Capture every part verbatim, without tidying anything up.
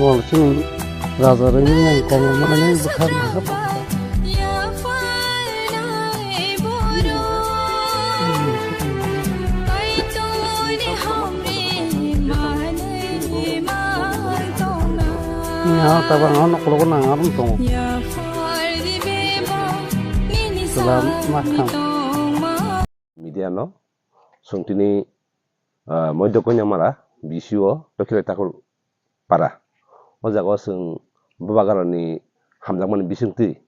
Wal chini raja rwngni ang kongma manwi bwkha bwkha. Nya tabang hano kologo nang arum tongo. Salam makham. Media no, chwng tini, ah, Moidya Konyamara B C O Tokhilai Thakur para. O jaga o chwng bubagrani hamjakmani bisingtwi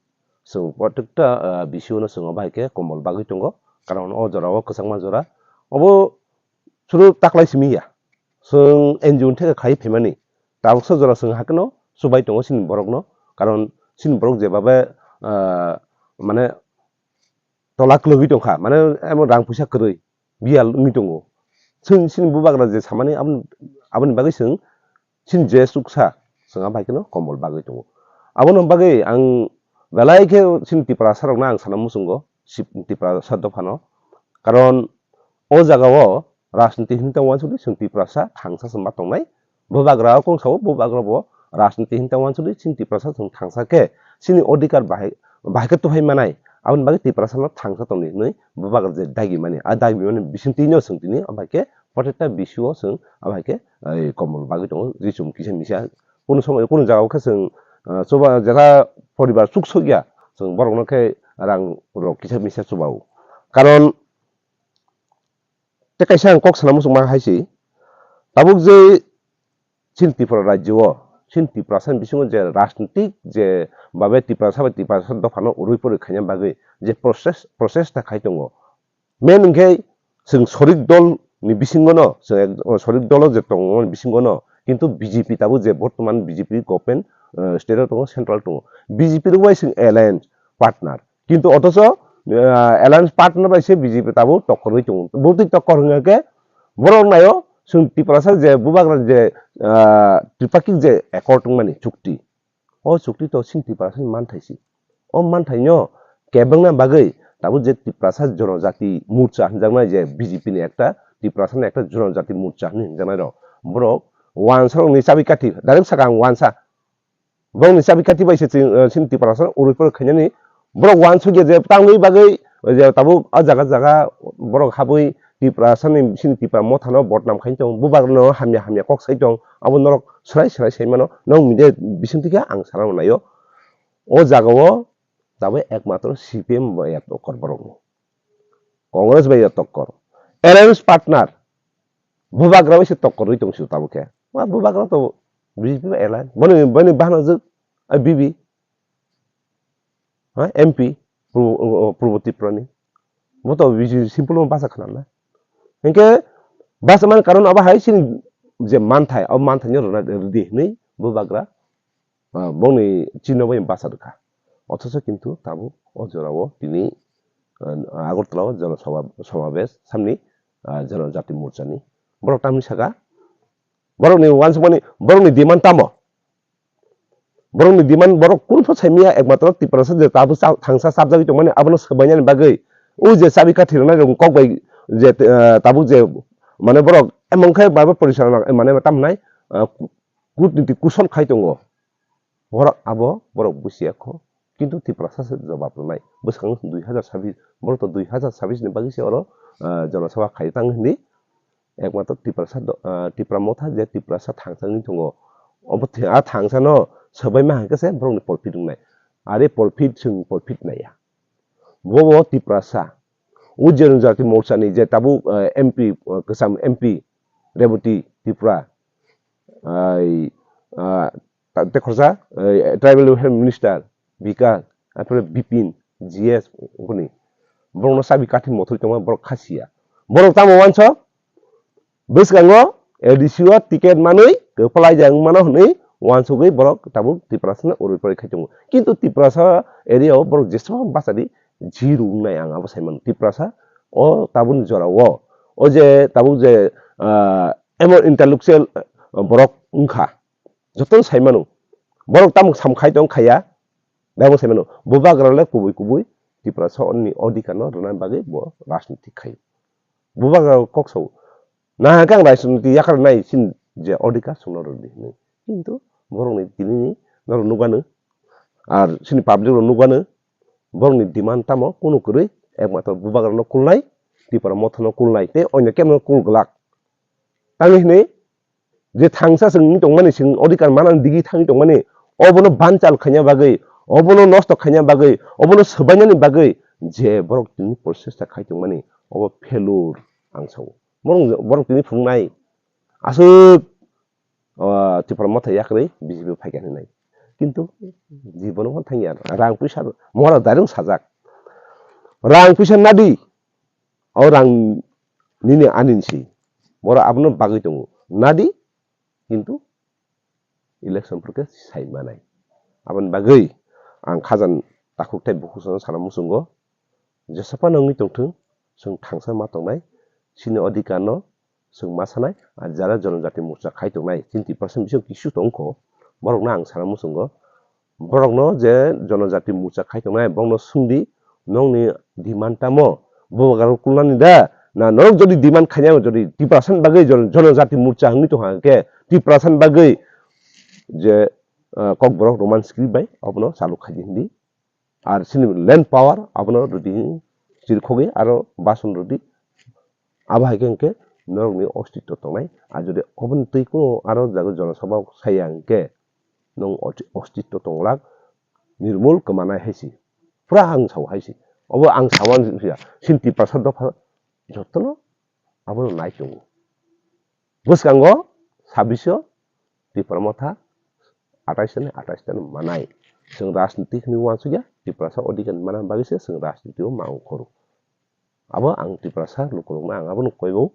chwng protekta, ah, B C O no chwng obo hai khe kombol bagwi tongo. Karon o jora o kwchangma jora. Obo suru taklai simi ya. Chwng N G O ni theke khai phaimani. Tabuksa jora chwng hakhe no chubai tongo chini borok no. Karon chini borok jebabe, ah, mane tola kwlwgwi tongkha, mane emo rang puisa kwrwi biyal wngwi tongo. Chwng chini bubagra je samani aboni, aboni bagwi chwng chini je chuksa chwng abo hai kheno kombol bagwi tongo. Abono bagwi ang belai khe chini Tiprasa rokno ang sana muchungo, si-, Tiprasa dophano. Karon o jaga o rajniti hinwi tongma uansukgwi chwng Tiprasa thangsa se ma tongnai. Bubagra o kung sao, bubagra bo rajniti hinwi tongma uansukgwi chini Tiprasa chwng thangsa khe chini odhikar bahai, bahai khe tuhai manai. Aboni bagwi Tiprasa no thangsa tongdi hinwi bubagra je dagi mani. A dagi mani bisingtwi no chwng tini abo hai khe protecta B C O chwng abo hai khe, ei, kombol bagwi tongo, ri chum kisa misa. Kunu somoy, kunu jaga o khe chwng, ah, chuba jesa poribar chuk sok ya, chwng borok no khe rang rok kisa misa chuba o. Karon tei kaisa ang kok sana muchung ma hai se, tabuk je chini Tripura rajyo o, chini Tiprasa ni bisingo je rajnitik je babe Tiprasa bai Tiprasa dophano urui pori khaina bagwi je process, process ta khai tongo. Main hwnkhe chwng sorik dol ni bisingo no, chwng ek, sorik dolo je tongo ni bisingo no, kintu B J P tabuk je bortoman B J P government, eh, state o tongo, central tongo. B J P rok bai chwng alliance partner. Kintu othocho, ah, alliance partner bai se B J P tabuk tokkorwi tongo. Bwtwi tokkor hwnkha khe borok naio, chwng Tiprasa je bubagra je, ah, tripartite je accord wngmani chukti. O chukti to chini Tiprasa ni manthai si. O manthai no kebengna bagwi tabuk je Tiprasa Jonojati Morcha hwnjaknai je B J P ni ekta, Tiprasa ni ekta Jonojati Morcha hwnwi hwnjaknai rok. Borok wansarok ni chabi kathi, direct saka ang wansa. Borokni chabi kati bai se chwng, eh, chini Tiprasa urui pore khainani. Borok wansukya je tangwi bagwi, je tabuk a jaga jaga borok habwi Tiprasa ni chini Tipra mothano bodnam khai tong, bubagrano hamya hamya kok sai tong, abo norok swrai swrai sai mano. Nong media bisingtwi khe ang sana naio. O jaga o tabuk ekmatro C P M bai ya tokkor borokni. Congress bai ya tokkor. Alliance partner. Bubagra bai se tokkor rwi tong si tabuk khe. Wa bubagra to B J P bai alliance. Boni, boni bahana jwk, a, B B. Ha, M P, Purbo, o, o, Purbo Tripura ni. Bo to B J P simple no basa khana na. Hinkhe basa man karon abo hai chini je manthai, o manthai no rwna rwdi hinwi bubagra ah, bongni chino bai basa rwkha. Othocho kintu tabuk o jorao tini, ah, Agartala o Jana Sabha, Samabes samni, ah, Janajati Morcha ni. Borok tamni saka, borokni uansukmani, borokni demand tamo? Borokni demand borok kunpho saimaya, ekmatro Tiprasa je tabuk cha-, thangsa chapjagwi tongmani abono swbainani bagwi. O je chabi kathi rwnai rok kok bai je, ah, tabuk je mane borok emon khe bai bo porichalo nang, mane tamnai, ah, kutniti kuson khai tongo. Borok abo borok busiya kho, kintu Tiprasa se jobab rwnai. Bwskango dui hazar sabis, borok to dui hazar sabis ni bagwi se oro, ah, Jana Sabha khai tang hindi. Ekmatro Tiprasa do-, ah, Tipra motha je Tiprasa thangsa wngwi tongo. Obo thi-, a thangsa no swbai ma hwnkhe se borokni polpit wngnai. Are polpit chwng polpit naiya. Bobo Tiprasa. O Janajati Morcha ni je tabuk, ah, M P, ah, kwcham M P Rebati Tripura. Ai, ah, ta-, tei khorsa, eh, Tribal Welfare Minister Bikash, arpore Bipin, G S boni. Borokno chabi kathi mothorwi tongma borok khasiya. Borok tamo wansok? Bwskango A D C o ticket manwi kwphlai jang mano hwnwi wansugwi borok tabuk Tiprasano urui pori khai tongo. Kintu Tiprasa area o borok jeswk bachadi zero wngnai ang abo sai mano. Tiprasa o tabukni jora o, o je tabuk je, ah, emon intellectual, ah, borok wngkha. Jotono sai mano. Borok tamo sam khai tong khaiya, tamo sai mano. Bubagra le kubui kubui Tiprasa ni odhikar no rwna bagwi bo rajniti khai. Bubagra kok sao. Na hwnkhe ang rajniti yakar nai sin je odhikar songno rwdi hinwi. Kintu Borokni tini norok nukgano, ar chini public rok nukgano, borokni demand tamo kunu kwrwi, ekmatro bubagrano kulnai, Tipra mothano kulnai, tei onyo kemno kul glak. Tamni hwnwi je thangsa chwng wngwi tongmani, chwng odhikar manani digi thangwi tongmani, obono banchal khaina bagwi, obono nosto khaina bagwi, obono swbainani bagwi je borok tini prochesta khai tongmani, obo failure ang sao. Borok, borok tini phunuknai aswk, o, Tipra Motha yakarwi B J P phaikha hinwi nai. Kintu jibono phano thangya, rang puisa mora direct sajak. Rang puisa nadi, o rang nini anini si. Borok abono bagwi tongo. Nadi, kintu election phurkhe sai manai. Aboni bagwi ang khajan takhuk tei bukhuk sana muchungo, jesaphano wngwi tongthung, chwng thangsa ma tongnai, chini odhikar no chwng ma sanai, ar jara Jonojati Morcha khai tongnai, chini Tiprasa bising kisu tongkho, borokno ang sana muchungo, borokno je Jonojati Morcha khai tongnai, borokno swngdi, nokni demand tamo, bubagrano kulnani da, na norok jodi demand khaina jodi Tiprasani bagwi Jon-, Jonojati Morcha wngwi tongkha hwnkhe, Tiprasani bagwi je, ah, Kokborok Roman script bai obono chalu khaidi hindi. Ar chini land power abono rwdi chirikhogwi aro bason rwdi. Abo hai khe hwnkhe norokni ostitto tongnai. Ar jodi oboni twi kuno aro jaga jonosabha saya hwnkhe nwng oti-, ostitto tonglak nirmul kwmanai hai si. Pura ang sao hai si. Obo ang sao ang ya. Chini Tiprasa dopha jotono abono nai tongo. Bwskango sabbish o Tipra Motha atais ni atais ni manai. Chwng rajniti hwnwi uansukya, Tiprasa odhikar ni manna bagwi se chwng rajniti o ma ongkhoro. Abo ang Tiprasa lukurokno ang abono koibo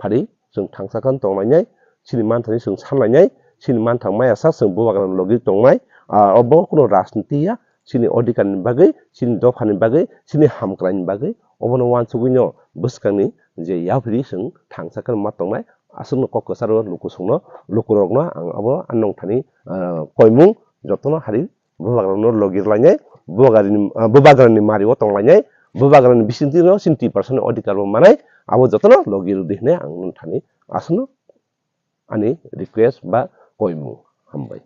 phari chwng thangsa khe tonglainai, chini manthani chwng sanlainai, chini manthang maya sak chwng bubagrano logi tongnai, ah, obo kuno rajniti ya, chini odhikar ni bagwi, chini dopha ni bagwi, chini hamkrai ni bagwi, obono uansugwi no bwskang ni je yapri chwng thangsa khe ma tongnai, aswkno kok kwcharo lukusongno, lukurokno ang abo a nongthani, ah, koimung jotono hari bubagrano logi rwlainai, bubagrani, ah, bubagrani mario tonglainai, bubagrani bisingtwi no chini Tiprasani odhikar bo manai, abo jotono logi rwdi hwnwi ang nongthani aswkno ani request ba koimung. Hambai.